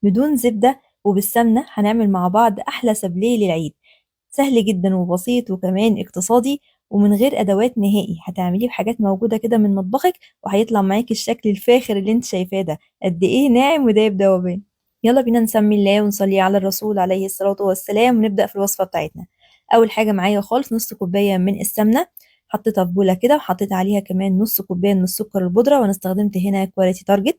بدون زبدة وبالسمنة هنعمل مع بعض أحلى سابليه للعيد. سهل جدا وبسيط وكمان اقتصادي ومن غير أدوات نهائي، هتعمليه بحاجات موجودة كده من مطبخك وهيطلع معاكي الشكل الفاخر اللي انت شايفاه ده، قد ايه ناعم ودايب دوبان. يلا بينا نسمي الله ونصلي على الرسول عليه الصلاة والسلام ونبدأ في الوصفة بتاعتنا. أول حاجة معايا خالص نص كوباية من السمنة، حطيتها في بولة كده وحطيت عليها كمان نص كوباية من السكر البودرة، وأنا استخدمت هنا Quality Target.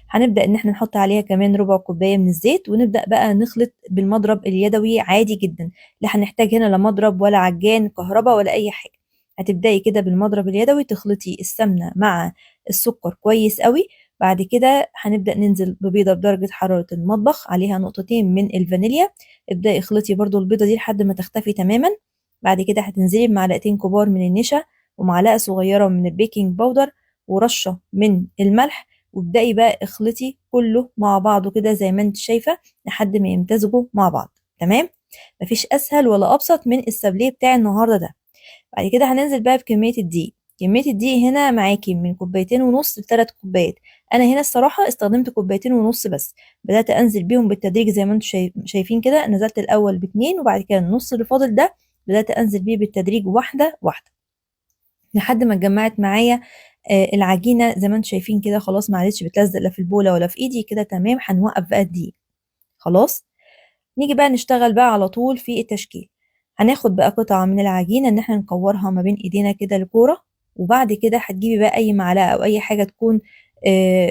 هنبدأ إن احنا نحط عليها كمان ربع كوباية من الزيت، ونبدأ بقى نخلط بالمضرب اليدوي عادي جدا، لا هنحتاج هنا لا مضرب ولا عجان كهرباء ولا أي حاجة. هتبدأي كده بالمضرب اليدوي تخلطي السمنة مع السكر كويس قوي. بعد كده هنبدأ ننزل ببيضة بدرجة حرارة المطبخ عليها نقطتين من الفانيليا، ابدأي اخلطي برضو البيضة دي لحد ما تختفي تماما. بعد كده هتنزلي بمعلقتين كبار من النشا ومعلقة صغيرة من ال baking powder ورشة من الملح، وابدأي بقى اخلطي كله مع بعضه كده زي ما انت شايفة لحد ما يمتزجوا مع بعض. تمام، مفيش أسهل ولا أبسط من السابليه بتاع النهاردة ده. بعد كده هننزل بقى بكمية الدقيق. كمية الدقيق هنا معاكي من كوبايتين ونص لتلات كوبايات، أنا هنا الصراحة استخدمت كوبايتين ونص بس، بدأت أنزل بيهم بالتدريج زي ما انتم شايفين كده. نزلت الأول باتنين وبعد كده النص اللي فاضل ده بدأت أنزل بيه بالتدريج واحدة واحدة لحد ما اتجمعت معايا العجينة زي ما انتم شايفين كده. خلاص ما عادتش بتلزق لا في البولة ولا في ايدي كده. تمام، هنوقف بقى الدقيق خلاص. نيجي بقى نشتغل بقى على طول في التشكيل. هناخد بقى قطعة من العجينة ان احنا نكورها ما بين ايدينا كده لكورة، وبعد كده هتجيبي بقى اي معلقة او اي حاجة تكون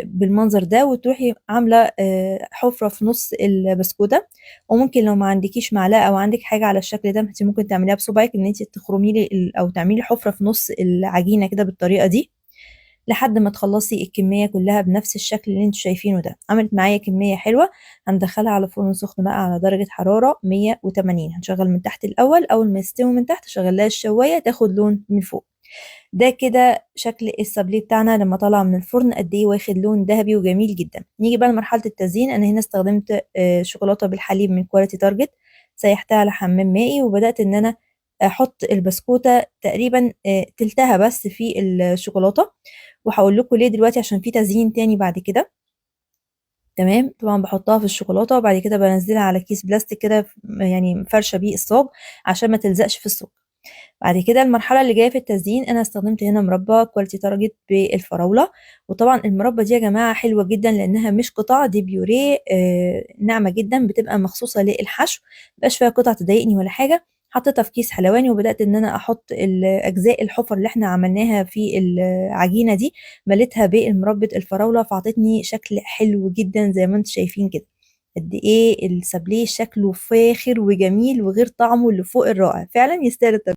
بالمنظر ده، وتروحي عاملة حفرة في نص البسكوتة. وممكن لو ما عندكيش معلقة او عندك حاجة على الشكل ده انت ممكن تعمليها بصبعك، ان انت تخرمي لي او تعملي حفرة في نص العجينة كده بالطريقة دي لحد ما تخلصي الكمية كلها بنفس الشكل اللي انتوا شايفينه ده. عملت معايا كمية حلوة. هندخلها على فرن سخن بقى على درجة حرارة 180. هنشغل من تحت الأول، أول ما يستوي من تحت شغل لها الشواية تاخد لون من فوق. ده كده شكل السابليه بتاعنا لما طلع من الفرن، قد ايه واخد لون ذهبي وجميل جدا. نيجي بقى لمرحلة التزيين. انا هنا استخدمت شوكولاتة بالحليب من Quality Target، سيحتها على حمام مائي، وبدأت ان انا احط البسكوتة تقريبا، تلتها بس في الشوكولاتة، وهقول لكم ليه دلوقتي عشان في تزيين تاني بعد كده. تمام، طبعا بحطها في الشوكولاتة وبعد كده بنزلها على كيس بلاستيك كده، فرشه بيه الصاج عشان ما تلزقش في الصاج. بعد كده المرحلة اللي جاية في التزيين، انا استخدمت هنا مربى Quality Target بالفراوله، وطبعا المربى دي يا جماعة حلوة جدا لانها مش قطع، دي بيوريه، ناعمة جدا، بتبقى مخصوصة للحشو، مبقاش فيها قطع تضايقني ولا حاجة. حطيتها في كيس حلواني وبدات ان انا احط الاجزاء الحفر اللي احنا عملناها في العجينة دي، مليتها بالمربى الفراوله، فاعطتني شكل حلو جدا زي ما انتم شايفين كده. قد ايه السابليه شكله فاخر وجميل وغير طعمه اللي فوق الرائع، فعلا يستاهل التجربة.